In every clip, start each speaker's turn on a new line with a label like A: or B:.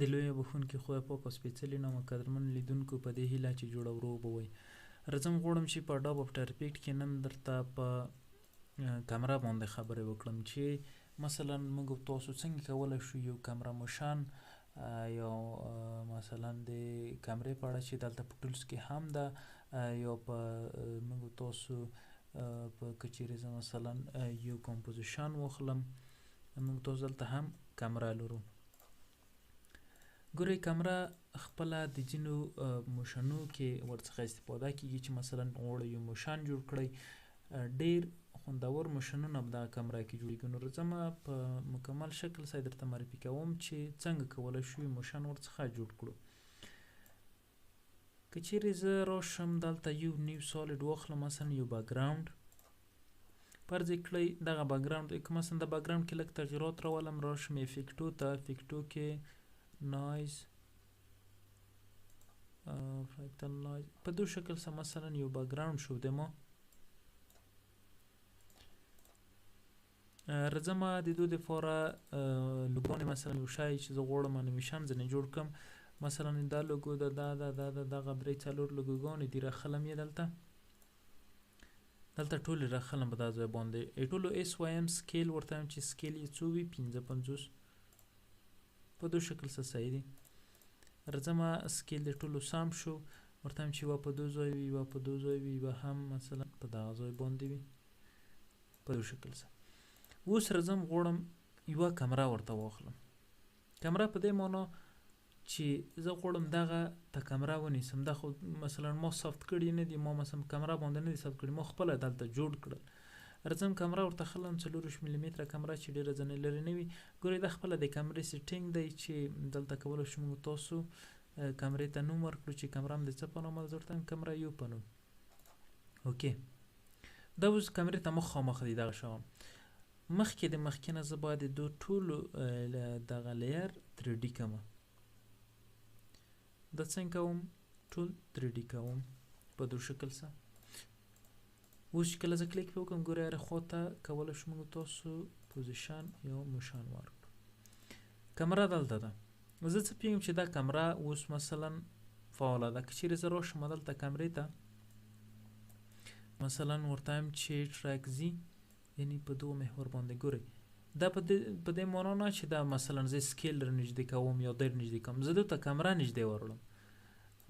A: د لوی او بښونکي خدای پاک او سپېڅلي نامه قدرمن لیدونکو په دې هیله چې جوړ او روغ به وئ. راځم غواړم چې په اډاب افتر افیکټ کې نن درته په کمره باندې خبرې وکړم چې مثلا موږ تاسو څنګه کولی شو یو کمره motion یا مثلا د کمرې په اړه چې دلته په tools کې هم ده یا په موږ تاسو په که چیرې زه مثلا یو composition واخلم، موږ تاسو دلته هم کمره لرو. ګورئ کمره خپله د ځینو motion و کې ورڅخه استفاده کیږي چې مثلا غواړئ یو motion جوړ کړئ، ډیر خوندور motion ونه په دغه کمره کې جوړیږي. نو راځم په مکمل شکل سره درته معرفي کوم چې څنګه کولی شو یو motion ورڅخه جوړ کړو. که چیرې زه راشم دلته یو new solid واخلم، مثلا یو background فرض کړئ، دغه background که مثلا د background کې لږ تغیرات راولم، راشم effect و ته، effect و کې noise، fractal noise په دو شکل سره مثلا یو background شو د ما. راځم د دو دپاره لوګوانې، مثلا یو شی چې زه غواړم انیمیشن ځنې جوړ کړم، مثلا دا لوګو ده، دا ده، دا ده، دغه درې څلور لوګوګانې دي، راخلم یې دلته، دلته ټولې راخلم په دا ځای باندې. ټولو اس وایم scale ورته وایم چې scale یې څو وي، 55 په دو شکل سره صحیح دی. راځم scale د ټولو سم شو، ورته وایم چې یوه په دو ځای وي، یوه په دو ځای وي، یوه هم مثلا په دغه ځای باندې وي، په دو شکل سره. اوس راځم غواړم یوه کمره ورته واخلم. کمره په دې معنا چې زه غواړم دغه ته کمره ونیسم، دا خو مثلا ما ثبت کړي نه دي، ما مثلا کمره باندې نه دي ثبت کړي، ما خپله دلته جوړ کړل. راځم کمره ورته خلم، 24 ملي متره کمره چې ډېره ځنې لرې نه وي. ګورئ دا خپله د کمرې setting دی چې دلته کولی شو موږ تاسو کمرې ته نوم ورکړو چې کمره هم د څه په نامه ده، زه ورته وایم کمره یو په نوم. okay دا اوس کمرې ته مخامخ دی دغه شان. مخکې د مخکې نه زه باید د دو ټولو دغه layer 3D کړم. دا څنګه کوم؟ ټول 3D کوم په دو شکل سره. اوس چې کله زه کلیک پرې وکړم، ګورئ هرې خوا ته کولی شو موږ تاسو position یا motion ورکړو. کمره دلته ده، زه څه پوهېږم چې دا کمره اوس مثلا فعاله ده. که چیرې زه راشم دلته کمرې ته، مثلا ورته وایم چې track Z، یعنی په دغه محور باندې. ګورئ دا په دې معنا نه چې دا مثلا زه scale در نږدې کوم یا ډېر نږدې کوم، زه دلته کمره نږدې وروړم.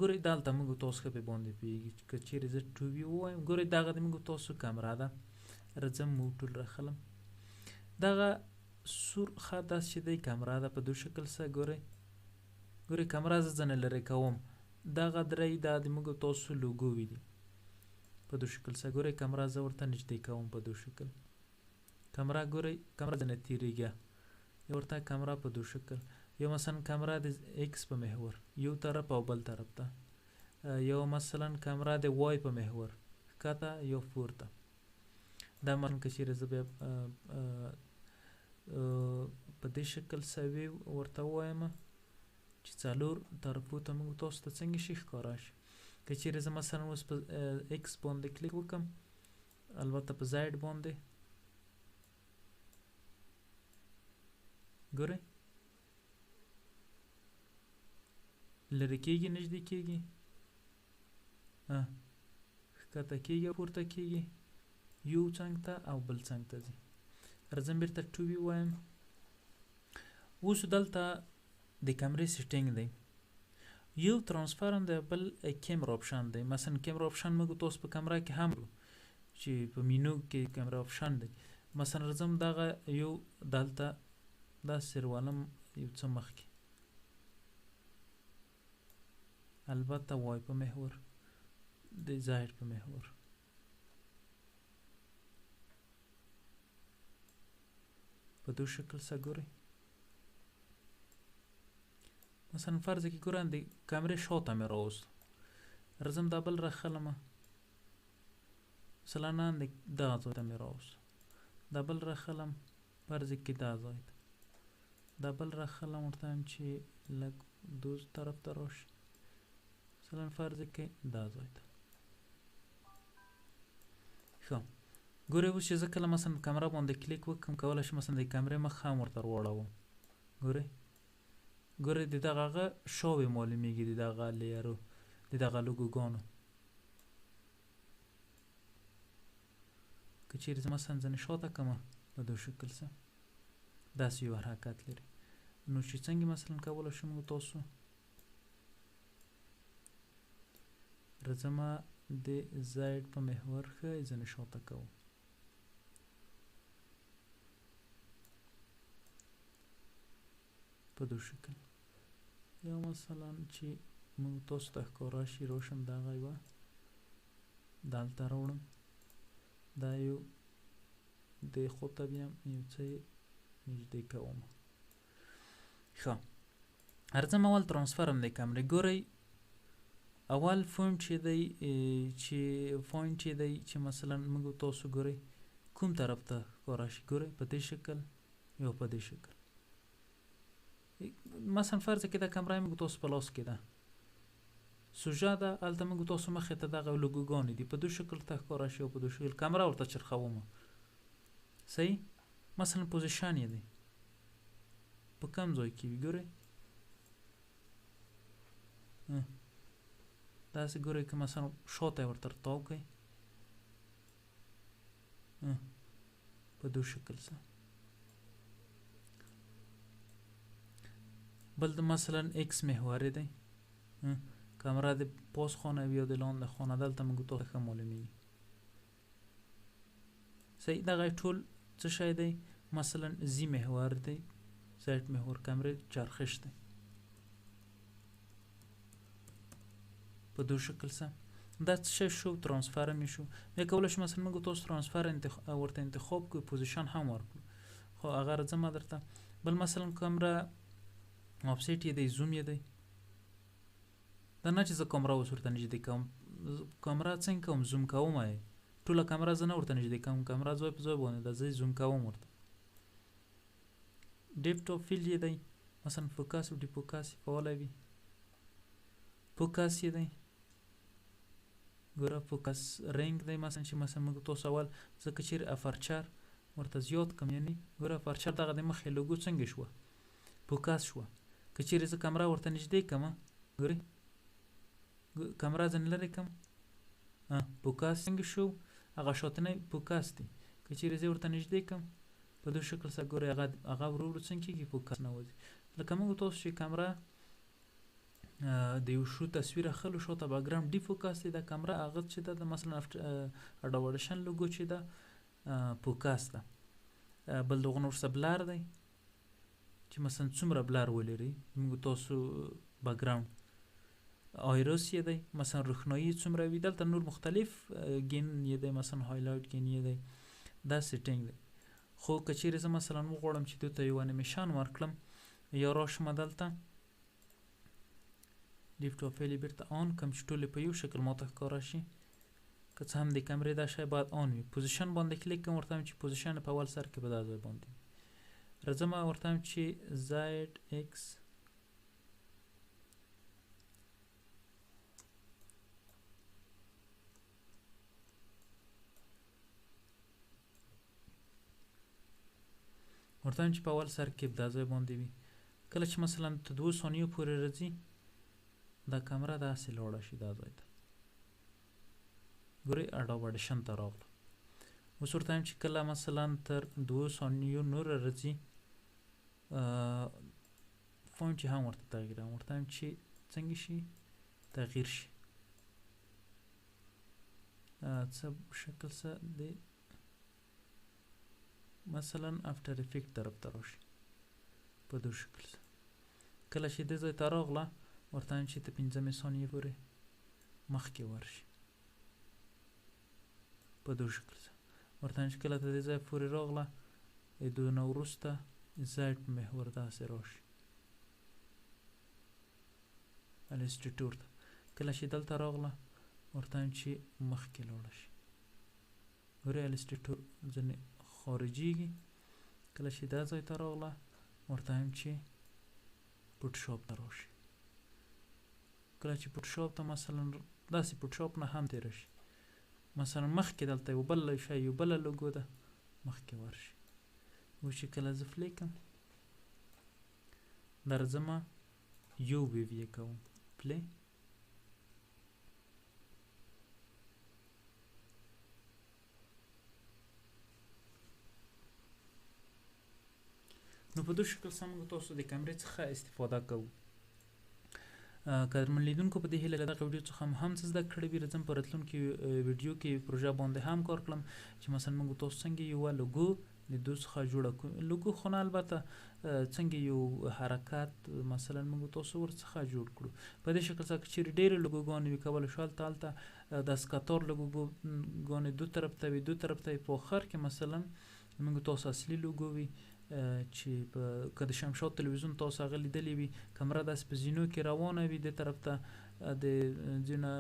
A: ګورئ دلته موږ تاسو ښه پرې باندې پوهېږي که چیرې زه two view ووایم، ګورئ دغه د موږ تاسو کمره ده. راځم move tool راخلم، دغه سور خط داسې چې دی کمره ده په دو شکل سره. ګورئ ګورئ کمره زه ځنې لرې کوم، دغه درې دا د موږ تاسو لوګوي دي په دو شکل سره. ګورئ کمره زه ورته نږدې کوم په دو شکل، کمره ګورئ کمره ځنې تېرېږي، یو ورته کمره په دو شکل، یو مثلا کمره د X په محور یو طرف او بل طرف ته، یو مثلا کمره د Y په محور ښکته یو پورته. دا مثلا که چیرې زه بیا په دې شکل سوي ورته ووایم چې څلور طرفو ته موږ تاسو ته څنګه شي ښکاره شي. که چیرې زه مثلا اوس په X باندې کلیک وکړم، البته په Z باندې، ګورئ لرې کیږي نږدې کیږي، ښکته کیږي او پورته کیږي، یو څنګ ته او بل څنګ ته ځي. راځم بیرته two view وایم. اوس دلته د کمرې setting دی، یو transform دی، بل camera option دی. مثلا camera option موږ تاسو په کمره کې هم چې په مینو کې camera option دی. مثلا راځم دغه یو دلته داسې روانم یو څه مخکې، البته Y په محور د Z په محور. په دو شکل سره ګورئ. مثلا فرض کې ګورئ د کمرې شاته مې راوست، راځم دا بل راخلمه، مثلا نن دغه ځای ته مې راوست، دا بل راخلم فرض کې دا ځای ته، دا بل راخلم ورته وایم چې لږ دوز طرف ته راشي، مثلا فرض کې دا ځای ته. ښه ګورئ اوس چې زه کله مثلا کمره باندې کلیک وکړم، کولی شم مثلا د کمرې مخ هم ورته راواړوم. ګورئ ګورئ د دغه هغه شاوې معلومیږي، د دغه لیرو، د دغه لوګوګانو. که چیرې زه مثلا ځنې شاته کړم په دې شکل سره داسې یو حرکت لري. نو چې څنګه مثلا کولی شو موږ تاسو راځمه د زاید په محور ښه ځنې شاته کوو. په دې شکل یا مثلا چې موږ تاسو ته ښکاره شي راشم دغه یوه دلته راوړم، دا یو دې خوا ته بیا یو څه نږدې کوم. ښه راځم اول transform د کمرې. ګورئ اول فونټ چې دی چې فونټ چې دی چې مثلا موږ تاسو ګورئ کوم طرف ته ښکاره شي، ګورئ په دې شکل یا په دې شکل. مثلا فرض کړئ دا کمره موږ تاسو په لاس کې ده، سوژه ده، هلته موږ تاسو مخې ته دغه لوګوګانې دي، په دې شکل ته ښکاره شي او په دې شکل کمره ورته چرخوم. صحیح مثلا position یې دی په کوم ځای کې وي، ګورئ داسې ګورئ که مثلا شاته یې ورته تاو کړئ په دې شکل سره. بل د مثلا X محور دی، کمره د پاس خانه وي یا د لاندې خانه، دلته موږ ته ښه معلومیږي. صحیح دغه ټول څه شی دی، مثلا Z محور دی، Z محور کمرې چرخش دی په دو شکل سره. دا څه شی شو، transform یې شو. بیا کولی شو مثلا موږ تاسو transform ورته انتخاب کړو، position هم ورکړو، خو هغه راځم درته. بل مثلا کمره offset یې دی، زوم یې دی. دا نه چې زه کمره اوس ورته نږدې کوم، کمره څنګه کوم، زوم کوم یې، ټوله کمره زه نه ورته نږدې کوم، کمره ځای په ځای باندې ده، زه یې زوم کوم ورته. depth of field یې دی، مثلا focus او defocus یې کولی وي، فوکس یې دی، ګوره focus ring دی. مثلا چې مثلا موږ تاسو اول زه که چیرې aperture ورته زیات کړم، یعنې ګوره aperture دغه د مخې لوګو څنګه شوه، فوکس شوه. که چیرې زه کمره ورته نږدې کړم، ګورئ کمره ځنې لرې کړم، فوکس څنګه شو، هغه شاتنی فوکس دی. که چیرې زه ورته نږدې کړم په دې شکل سره ګورئ هغه ورو ورو څنګه کېږي، فوکس نه وځي. لکه موږ تاسو چې کمره د یو شو تصویر اخلو، شاته background defocus دی، دا کمره هغه چې ده د مثلا Adobe Audition لوګو چې ده فوکس ده. بل دغه نور څه blur دی چې مثلا څومره blur ولري موږ تاسو background. iris یې دی، مثلا روښنايي څومره وي، دلته نور مختلف gain یې دی، مثلا highlight gain یې دی، دا setting دی. خو که چیرې زه مثلا وغواړم چې دوی ته یو انیمیشن ورکړم، یا راشم دلته depth of field یې بیرته on کړم چې ټولې په یو شکل ماته ښکاره شي. که څه هم د کمرې دا شی باید on وي. position باندې کلیک کوم، ورته وایم چې position په اول سر کې په دا ځای باندې راځم، ورته وایم چې Z X ورته وایم چې په اول سر کې په دا ځای باندې وي. کله چې مثلا تر دوو ثانیو پورې راځي دا کمره داسې لاړه شي دا ځای ته، ګورئ Adobe Audition ته راغله. اوس ورته وایم چې کله مثلا تر دوو ثانیو نوره راځي font یې هم ورته تغییروم، ورته وایم چې څنګه شي تغییر شي، څه شکل څه دی، مثلا After Effect طرف ته راشي په دې شکل سره. کله چې دې ځای ته راغله ورته وایم چې تر پنځمې ثانیې پورې مخکې ورشي په دې شکل سره. ورته وایم چې کله تر دې ځای پورې راغله دو نه وروسته Z محور داسې راشي Illustrator ته. کله چې دلته راغله ورته وایم چې مخکې لاړه شي، ګورئ Illustrator ځنې خارجیږي. کله چې دا ځای ته راغله ورته وایم چې Photoshop ته راشي. کله چې Photoshop ته مثلا داسې Photoshop نه هم تېره شي، مثلا مخکې دلته یو بل شی یو بله لوګو ده مخکې ورشي. اوس چې کله زه play کړم درځمه یو ویو یې کوم، پلی. نو په دې شکل سره موږ تاسو د کمرې څخه استفاده کوو. قدرمن لیدونکو، په دې هیله له دغه ویډیو څخه هم څه زده کړي وي. راځم په راتلونکي ویډیو کې پروژه باندې هم کار کړم چې مثلا موږ تاسو څنګه یوه لوګو د دو څخه جوړه کړو، لوګو خو نه البته څنګه یو حرکت مثلا موږ تاسو ورڅخه جوړ کړو. په دې شکل سره که چیرې ډېرې لوګوګانې وي کولی شو هلته داسې کتار لوګوګانې دو طرف ته وي، دو طرف ته وي، په آخر کې مثلا موږ تاسو اصلي لوګو وي چې په که د شمشاد تلویزیون تاسو هغه لیدلی وي، کمره داسې په زینو کې روانه وي، دې طرف ته د ځینو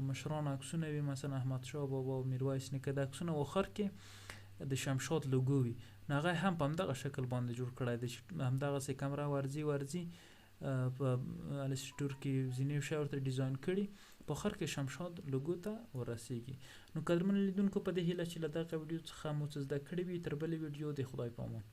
A: مشرانو عکسونه وي، مثلا احمد شاه بابا او میرویس نیکه د عکسونه، آخر کې د شمشاد لوګو وي. نو هغه هم په همدغه شکل باندې جوړ کړی دی چې همدغسې کمره ورځي ورځي په السټور کې ځینې شی ورته ډیزاین کړي، په آخر کې شمشاد لوګو ته ورسیږي. نو قدرمن لیدونکو، په دې هیله چې له دغه ویډیو څخه مو څه زده کړي وي. تر بلې ویډیو د خدای په امان.